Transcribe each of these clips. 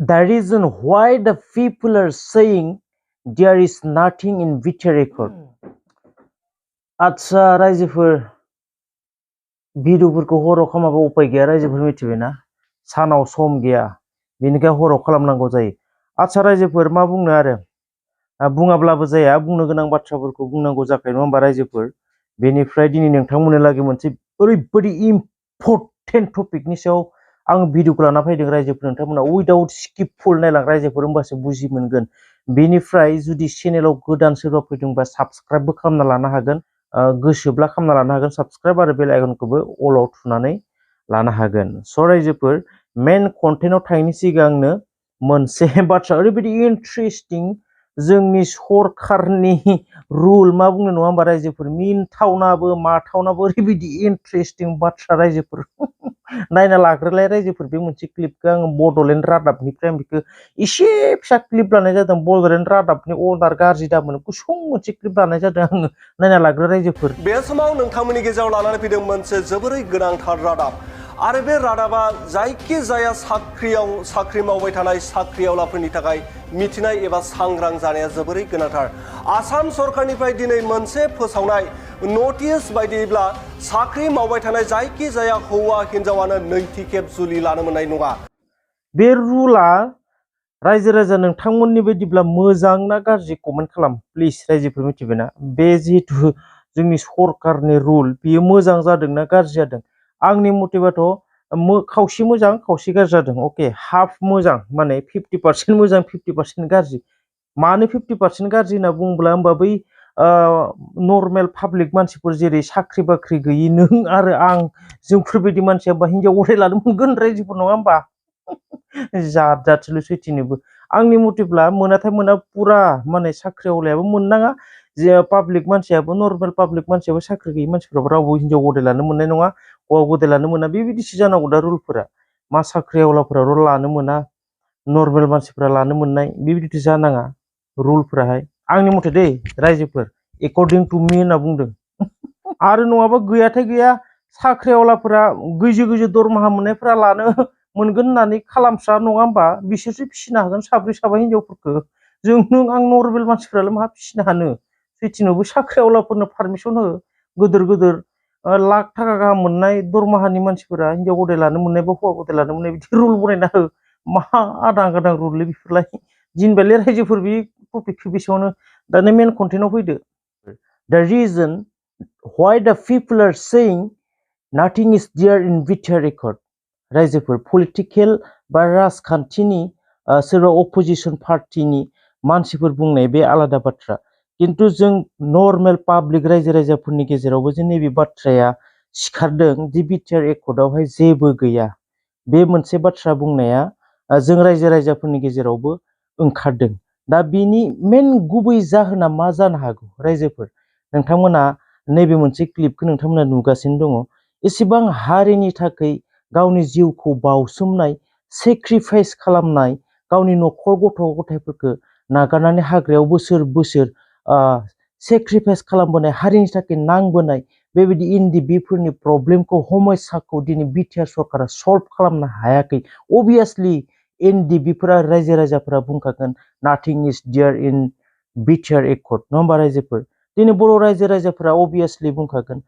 the reason why the people are saying there is nothing in video record. आच्छा रायजोफोर भिडिअफोरखौ हराव खालामाबा उपाय गैया रायजोफोर मिथिबायना सानाव सम गैया बेनिखाय हराव खालामनांगौ जायो। आच्छा रायजोफोर मा बुंनो आरो बुङाब्लाबो जाया बुंनो गोनां बाथ्राफोरखौ बुंनांगौ जाखायो नङा होमबा रायजोफोर। बेनिफ्राय दिनै नोंथांमोननो लागै मोनसे ओरैबायदि इम्परटेन्ट टपिकनि सायाव आं भिडिअखौ लाना फैदों रायजोफोर। नोंथांमोना उइदाउट स्किप फुल नायलां रायजोफोर होमबासो बुजि मोनगोन। बेनिफ्राय जुदि चेनेलाव गोदान सोरबा फैदोंबा साबस्क्राइबबो खालामना लानो हागोन, गोसोब्ला खालामना लानो हागोन साबस्क्राइब आरो बेल आइकनखौबो अलाव थुनानै लानो हागोन। स' रायजोफोर मेन कन्टेन्टआव थांनायनि सिगांनो मोनसे बाथ्रा ओरैबायदि इन्ट्रेस्टिं जोंनि सरकारनि रुल मा बुंनो नङा होमबा रायजोफोर मिनथावनाबो माथावनाबो ओरैबायदि इन्ट्रेस्टिं बाथ्रा रायजोफोर नायना लाग्रोलाय रायजोफोर। बे मोनसे क्लिपखौ आं बड'लेण्ड रादाबनिफ्राय आं बेखौ एसे फिसा क्लिप लानाय जादों। बड'लेण्ड रादाबनि अर्डार गाज्रि दामोन गुसुं मोनसे क्लिप लानाय जादों आङो नायना लाग्रो रायजोफोर। बे समाव नोंथांमोननि गेजेराव लानानै फैदों मोनसे जोबोरै गोनांथार रादाब आरो बे रादाबा जायखि जाया साख्रि मावबाय थानाय साख्रिआवलाफोरनि थाखाय मिथिनाय एबा सांग्रां जानाया जोबोरै गोनांथार। आसाम सरकारनिफ्राय दिनै मोनसे फोसावनाय नटिस बायदिब्ला साख्रि मावबाय थानाय जायखि जाया हौवा हिन्जावानो नैथि खेब जुलि लानो मोननाय नङा। बे रुला रायजो राजा नोंथांमोननि बायदिब्ला मोजां ना गाज्रि कमेन्ट खालाम प्लिज रायजोफोर मिथिबायना। बे जिहेतु जोंनि सरकारनि रुल बेयो मोजां जादों ना गाज्रि जादों? आंनि मथेबाथ' खावसे मोजां खावसे गाज्रि जादों। अके हाफ मोजां माने 50% मोजां 50% गाज्रि। मानो 50% गाज्रि होनना बुङोब्ला होमबा बै नर्मेल पाब्लिक मानसिफोर जेरै साख्रि बाख्रि गैयि नों आरो आं जोंफोरबायदि मानसिया बा हिन्जाव गथाय लानो मोनगोन रायजोफोर नङा होमबा? जात जातसोल' सैथिनोबो आंनि मथेब्ला मोनाथाय मोना पुरा माने साख्रिआवलायाबो मोननाङा जे पाब्लिक मानसियाबो नर्मेल पाब्लिक मानसियाबो साख्रि गैयि मानसिफ्राबो रावबो हिन्जाव गथाय लानो मोननाय नङा हौवा गथाय लानो मोना बेबायदिसो जानांगौ दा रुलफोरा। मा साख्रिआवलाफोराल' लानो मोना नर्मेल मानसिफ्रा लानो मोननाय बेबायदिथ' जानाङा रुलफोराहाय आंनि मथे दै रायजोफोर एकर्डिं टु मी होनना बुंदों। आरो नङाबा गैयाथाय गैया साख्रिआवलाफोरा गैजो गैजो दरमाहा मोननायफोरा लानो मोनगोन होननानै खालामस्रा नङा होमबा? बिसोरसो फिसिनो हागोन साब्रै साबा हिन्जावफोरखौ जों नों आं नर्मेल मानसिफ्रालाय मा फिसिनो हानो? सैथिनोबो साख्रिआवलाफोरनो पारमिसन हो गोदोर गोदोर लाख थाखा गाहाम मोननाय दरमाहानि मानसिफोरा हिन्जाव गथाय लानो मोननाय बा हौवा गथाय लानो मोननाय बिदि रुल बनायना हो। मा आदां गादां रुललै बेफोरलाय दिनबायलै रायजोफोर बे टपिकखौ बेसेयावनो दाना मेन कन्टेन्टआव फैदो। The reason why the people are saying nothing is there in video record रायजोफोर पलिटिकेल बा राजखान्थिनि सोरबा अपोजिसन पार्टिनि मानसिफोर बुंनाय बे आलादा बाथ्रा किन्तु जों नर्मेल पाब्लिक रायजो राजाफोरनि गेजेरावबो जे नैबे बाथ्राया सिखारदों दि बिटिआर एकर्डआवहाय जेबो गैया बे मोनसे बाथ्रा बुंनाया जों रायजो राजाफोरनि गेजेरावबो ओंखारदों। दा बिनि मेन गुबै जाहोना मा जानो हागौ रायजोफोर? नोंथांमोना नैबे मोनसे क्लिपखौ नोंथांमोना नुगासिनो दङ। एसेबां हारिनि थाखाय गावनि जिउखौ बावसोमनाय सेक्रिफाइस खालामनाय गावनि न'खर गथ' गथायफोरखौ नागारनानै हाग्रायाव बोसोर बोसोर सेक्रिफाइस खालामबोनाय हारिनि थाखाय नांबोनाय बेबायदि एनडिबिफोरनि प्रब्लेमखौ समस्याखौ दिनै बिटिआर सरकारा सल्भ खालामनो हायाखै। अबियासलि एनडिबिफोरा रायजो राजाफोरा बुंखागोन नाथिं इज देयार इन बिटिआर एकर्ड नङा होमबा रायजोफोर? दिनै बर' रायजो राजाफोरा अबियासलि बुंखागोन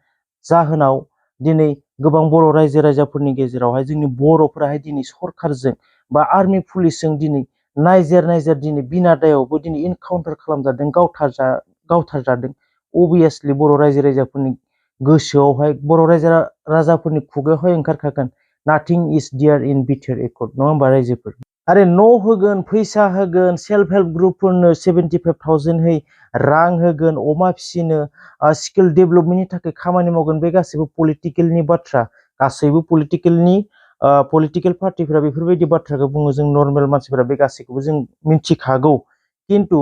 जाहोनाव दिनै गोबां बर' रायजो राजाफोरनि गेजेरावहाय जोंनि बर'फोराहाय दिनै सरकारजों बा आर्मि पुलिसजों दिनै नायजेर दिनै बिना दायावबो दिनै इनकाउन्टार खालामजादों गावथारजादों। अबियासलि बर' रायजो राजाफोरनि गोसोआवहाय बर' रायजो राजाफोरनि खुगायावहाय ओंखारखागोन नाथिं इज देयार इन बिटिआर एकर्ड नङा होमबा रायजोफोर? आरे न' होगोन फैसा होगोन सेल्फ हेल्प ग्रुपफोरनो 75,000 है रां होगोन अमा फिसिनो स्किल डेभेलपमेन्टनि थाखाय खामानि मावगोन बे गासैबो पलिटिकेलनि बाथ्रा। गासैबो पलिटिकेल पार्टिफोरा बेफोरबायदि बाथ्राखौ बुङो जों नर्मेल मानसिफोरा बे गासैखौबो जों मिथिखागौ। किन्तु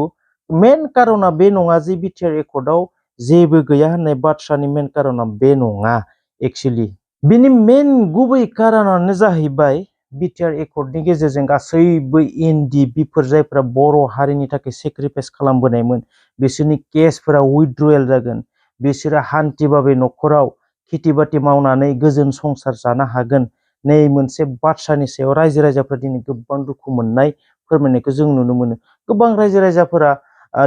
मेन कारना बे नङा जे बिटिआर एकर्डआव जेबो गैया होननाय बाथ्रानि मेन कारना बे नङा एक्चुअली। बिनि मेन गुबै कारनानो जाहैबाय बिटिआर एकर्डनि गेजेरजों गासैबो एनडिबिफोर जायफोरा बर' हारिनि थाखाय सेक्रिफाइस खालामबोनायमोन बिसोरनि केसफोरा उइथड्रयेल जागोन। बिसोरो हान्थिबाबे न'खराव खेथि बाथि मावनानै गोजोन संसार जानो हागोन। नै मोनसे बाथ्रानि सायाव रायजो राजाफोरा दिनै गोबां दुखु मोननाय फोरमायनायखौ जों नुनो मोनो। गोबां रायजो राजाफोरा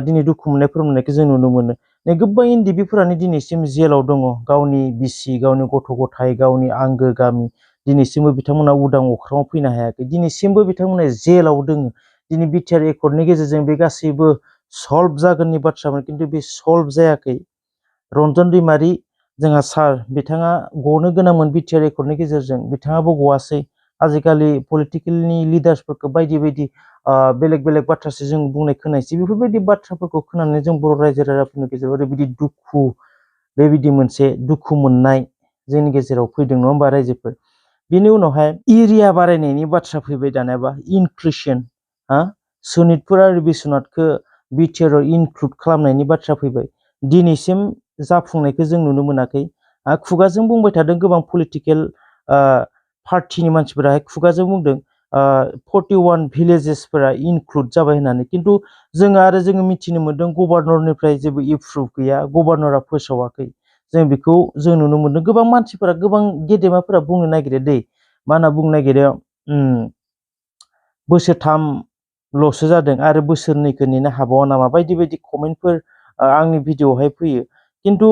दिनै दुखु मोननाय फोरमायनायखौ जों नुनो मोनो। नै गोबां एनडिबिफोरानो दिनैसिम जेलाव दङ, गावनि बिसि, गावनि गथ' गथाय, गावनि आंगो गामि दिनैसिमबो बिथांमोना उदां अख्राङाव फैनो हायाखै। दिनैसिमबो बिथांमोना जेलाव दोङो। दिनै बिटिआर एकर्डनि गेजेरजों बे गासैबो सल्भ जागोननि बाथ्रामोन, खिन्थु बे सल्भ जायाखै। रन्जन दैमारि जोंहा सार बिथाङा गनो गोनांमोन बिटिआर एकर्डनि गेजेरजों, बिथाङाबो गवासै। आजिखालि पलिटिकेलनि लिडार्सफोरखौ बायदि बायदि बेलेग बेलेग बाथ्रासो जों बुंनाय खोनायसै। बेफोरबायदि बाथ्राफोरखौ खोनानानै जों बर' रायजो राजाफोरनि गेजेराव ओरैबायदि दुखु, बेबायदि मोनसे दुखु मोननाय जोंनि गेजेराव फैदों, नङा होमबा रायजोफोर। बेनि उनावहाय एरिया बारायनायनि बाथ्रा फैबाय दानियाबा, इनक्लुसन। सनितपुर आरो बिश्वनाथखौ बिटिआरआव इनक्लुड खालामनायनि बाथ्रा फैबाय। दिनैसिम जाफुंनायखौ जों नुनो मोनाखै। खुगाजों बुंबाय थादों गोबां पलिटिकेल पार्टिनि मानसिफोराहाय खुगाजों बुंदों 41 भिलेजेसफोरा इनक्लुड जाबाय होननानै, खिन्थु जोङो मिथिनो मोन्दों गभर्नरनिफ्राय जेबो एप्रुभ गैया, गभर्नरा फोसावाखै। जों बेखौ जों नुनो मोन्दों। गोबां मानसिफोरा, गोबां गेदेमाफोरा बुंनो नागिरो दै, मा होनना बुंनो नागिरो, बोसोरथामल'सो जादों आरो बोसोरनैखौ नेनो हाबावा नामा, बायदि बायदि कमेन्टफोर आंनि भिडिअ'आवहाय फैयो। खिन्थु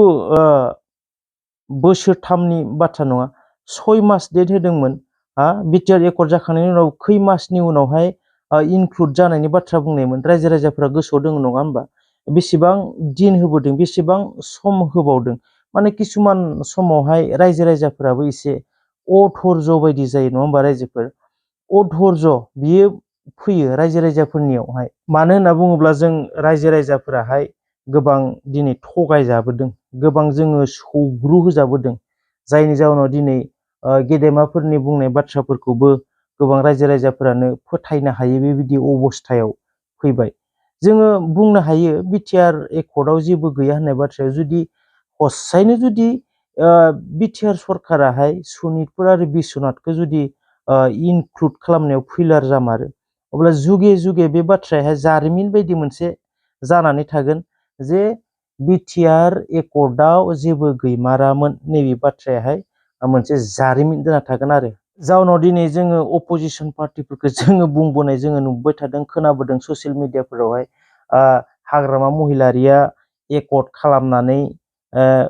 बोसोरथामनि बाथ्रा नङा, 6 मास डेट होदोंमोन। बिटिआर एकर्ड जाखांनायनि उनाव खै मासनि उनावहाय इनक्लुड जानायनि बाथ्रा बुंनायमोन, रायजो राजाफोरा गोसोआव दङ नङा होमबा। बेसेबां दिन होबोदों, बेसेबां सम होबावदों। माने किसुमान समावहाय रायजो राजाफोराबो एसे अधर्ज बायदि जायो, नङा होमबा रायजोफोर। अधर्ज बियो फैयो रायजो राजाफोरनियावहाय। मानो होनना बुङोब्ला जों रायजो राजाफोराहाय गोबां दिनै थगायजाबोदों, गोबां जोङो सौग्रु होजाबोदों, जायनि जाउनाव दिनै गेदेमाफोरनि बुंनाय बाथ्राफोरखौबो गोबां रायजो राजाफोरानो फोथायनो हायै बेबायदि अबस्थायाव फैबाय। जोङो बुंनो हायो बिटिआर एकर्डआव जेबो गैया होननाय बाथ्राया जुदि हसायैनो जुदि बिटिआर सरकाराहाय सनितपुर आरो बिश्वनाथखौ जुदि इनक्लुड खालामनायाव फैलार जामारो, अब्ला जुगे जुगे बे बाथ्राया जारिमिन बायदि मोनसे जानानै थागोन जे बिटिआर एकर्डआव जेबो गैमारामोन, नैबे बाथ्रायाहाय मोनसे जारिमिन जाना थागोन आरो। जाउनाव दिनै जोङो अपोजिसन पार्टिफोरखौ जोङो बुंबोनाय जोङो नुबाय थादों, खोनाबोदों ससियेल मिडियाफोरावहाय। हाग्रामा महिलारिया एकर्ड खालामनानै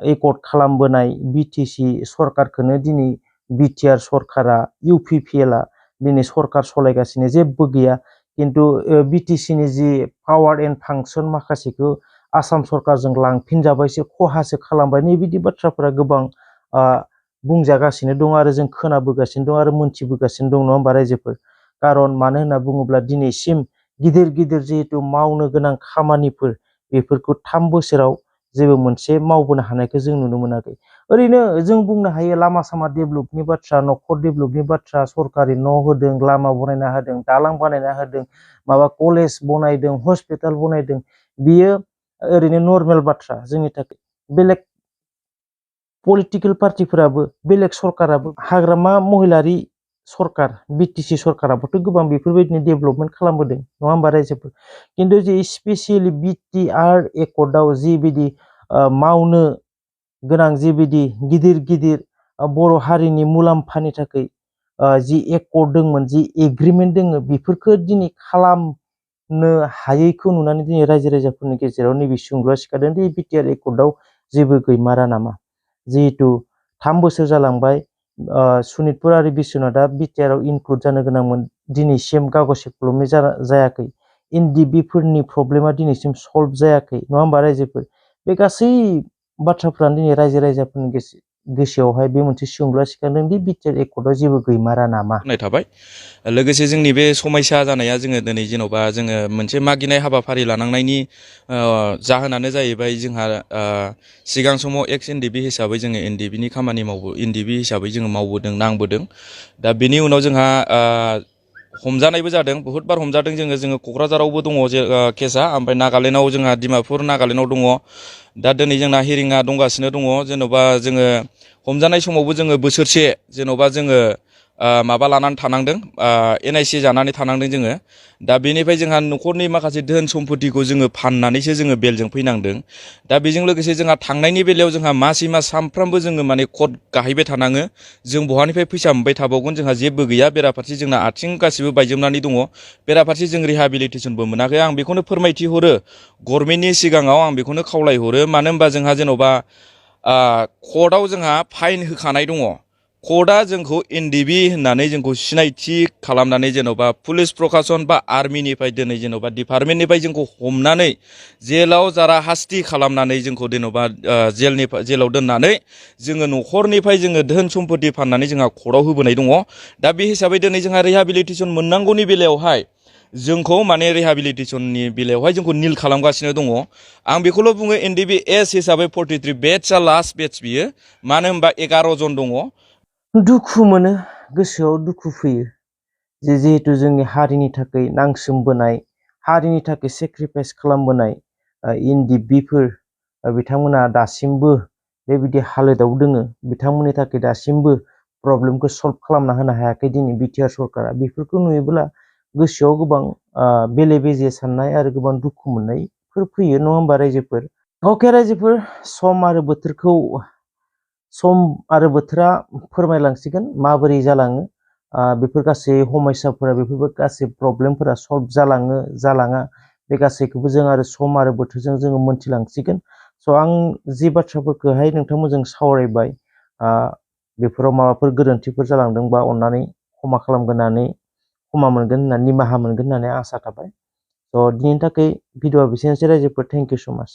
एकर्ड खालामबोनाय बिटिसि सरकारखौनो दिनै बिटिआर सरकारा, इउपिपिएलआ दिनै सरकार सलायगासिनो, जेबो गैया। खिन्थु बिटिसिनि जि पावार एन्ड फांसन माखासेखौ आसाम सरकारजों लांफिनजाबायसो, खहासो खालामबाय, नैबिदि बाथ्राफोरा गोबां बुंजागासिनो दं आरो जों खोनाबोगासिनो दं आरो मोनथिबोगासिनो दं, नङा होमबा रायजोफोर। खारन मानो होनना बुङोब्ला दिनैसिम गिदिर गिदिर जिहेतु मावनो गोनां खामानिफोर, बेफोरखौ 3 बोसोराव जेबो मोनसे मावबोनो हानायखौ जों नुनो मोनाखै। ओरैनो जों बुंनो हायो लामा सामा डेभेलपनि बाथ्रा, न'खर डेभेलपनि बाथ्रा, सरकारि न' होदों, लामा बनायना होदों, दालां बानायना होदों, माबा कलेज बनायदों, हस्पिटाल बनायदों, बियो ओरैनो नर्मेल बाथ्रा जोंनि थाखाय। बेलेग पलिटिकेल पार्टिफोराबो, बेलेग सरकाराबो, हाग्रामा महिलारि सरकार बिटिसि सरकाराबोथ' गोबां बेफोरबायदिनो डेभेलपमेन्ट खालामबोदों, नङा होमबा रायजोफोर। खिन्थु जे स्पेसियेलि बिटिआर एकर्डआव जिबायदि मावनो गोनां, जिबायदि गिदिर गिदिर बर' हारिनि मुलाम्फानि थाखाय जि एकर्ड दंमोन, जि एग्रिमेन्ट दोङो, बेफोरखौ दिनै खालामनो हायैखौ नुनानै दिनै रायजो राजाफोरनि गेजेराव नैबे सोंलुआ सिखारदों दि बिटिआर एकर्डआव जेबो गैमारा नामा। जिहेतु 3 बोसोर जालांबाय, सनितपुर आरो बिश्वनाथआ बिटिआरआव इनक्लुड जानो गोनांमोन, दिनैसिम कागज कलमै जायाखै। एनडिबिफोरनि प्रब्लेमा दिनैसिम सल्भ जायाखै, नङा होमबा रायजोफोर। बे गासै बाथ्राफ्रानो दिनै रायजो राजाफोरनि गोसोआवहाय बे मोनसे सोंलुआ सिखारदों दि बिटिआर एकर्डआव जेबो गैमारा नामा। थाबाय लोगोसे जोंनि बे समयसा जानाया जोङो दिनै जेन'बा जोङो मोनसे मागिनाय हाबाफारि लानांनायनि जाहोनानो जाहैबाय जोंहा सिगां समाव एक्स एनडिबि हिसाबै जोङो एनडिबिनि खामानि एनडिबि हिसाबै जोङो मावबोदों, नांबोदों। दा बेनि उनाव जोंहा हमजानायबो जादों, बहुद बार हमजादों जोङो क'क्राझारावबो दङ जे केसा, ओमफ्राय नागालेण्डआव जोंहा डिमापुर नागालेण्डआव दङ। दा दिनै जोंना हिरिङा दंगासिनो दङ। जेन'बा जोङो हमजानाय समावबो जोङो बोसोरसे जेन'बा जोङो माबा लानानै थानांदों, NIC जानानै थानांदों जोङो। दा बेनिफ्राय जोंहा न'खरनि माखासे धोन सम्पतिखौ जोङो फाननानैसो जोङो बेलजों फैनांदों। दा बेजों लोगोसे जोंहा थांनायनि बेलायाव जोंहा मासै मास सामफ्रामबो जोङो माने कट गाहैबाय थानाङो। जों बहानिफ्राय फैसा मोनबाय थाबावगोन, जोंहा जेबो गैया। बेराफारसे जोंना आथिं गासिबो बायजोबनानै दङ। बेराफारसे जों रिहाबिलिटेसनबो मोनाखै। आं बेखौनो फोरमायथि हरो गभर्नमेन्टनि सिगाङाव, आं बेखौनो खावलायहरो। मानो होनबा जोंहा जेन'बा कर्टआव जोंहा फाइन होखानाय दङ। कर्टआ जोंखौ NDB होननानै जोंखौ सिनायथि खालामनानै जेन'बा पुलिस प्रकासन बा आर्मिनिफ्राय दिनै जेन'बा डिपार्टमेन्टनिफ्राय जोंखौ हमनानै जेलाव जारा हास्ति खालामनानै जोंखौ जेन'बा जेलाव दोननानै जोङो न'खरनिफ्राय जोङो धोन सम्पति फाननानै जोंहा कर्टआव होबोनाय दङ। दा बे हिसाबै दिनै जोंहा रिहाबिलिटेसन मोननांगौनि बेलायावहाय जोंखौ माने रिहाबिलिटेसननि बेलायावहाय जोंखौ निल खालामगासिनो दङ। आं बेखौल' बुङो, NDB एस हिसाबै 43 बेट्सआ लास्ट बेट्स बियो। मानो होनबा 11 जन दङ। दुखु मोनो, गोसोआव दुखु फैयो जे जिहेतु जोंनि हारिनि थाखाय नांसोमबोनाय, हारिनि थाखाय सेक्रिफाइस खालामबोनाय NDBफोर बिथांमोना दासिमबो बेबायदि हालोदाव दोङो। बिथांमोननि थाखाय दासिमबो प्रब्लेमखौ सल्भ खालामना होनो हायाखै दिनै BTR सरकारा। बेफोरखौ नुयोब्ला गोसोआव गोबां बेले बेजे साननाय आरो गोबां दुखु मोननायफोर फैयो, नङा होमबा रायजोफोर? अके रायजोफोर, सम आरो बोथोरा फोरमायलांसिगोन माबोरै जालाङो। बेफोर गासै समस्याफोरा, बेफोर गासै प्रब्लेमफोरा सल्भ जालाङो जालाङा, बे गासैखौबो जों आरो सम आरो बोथोरजों जोङो मोनथिलांसिगोन। स' आं जि बाथ्राफोरखौहाय नोंथांमोनजों सावरायबाय, बेफोराव माबाफोर गोरोन्थिफोर जालांदोंबा अननानै क्षमा मोनगोन होननानै, निमाहा मोनगोन होननानै आसा थाबाय। स' दिनैनि थाखाय भिडिअ'आ बेसेनोसै रायजोफोर। थेंक इउ स' माच।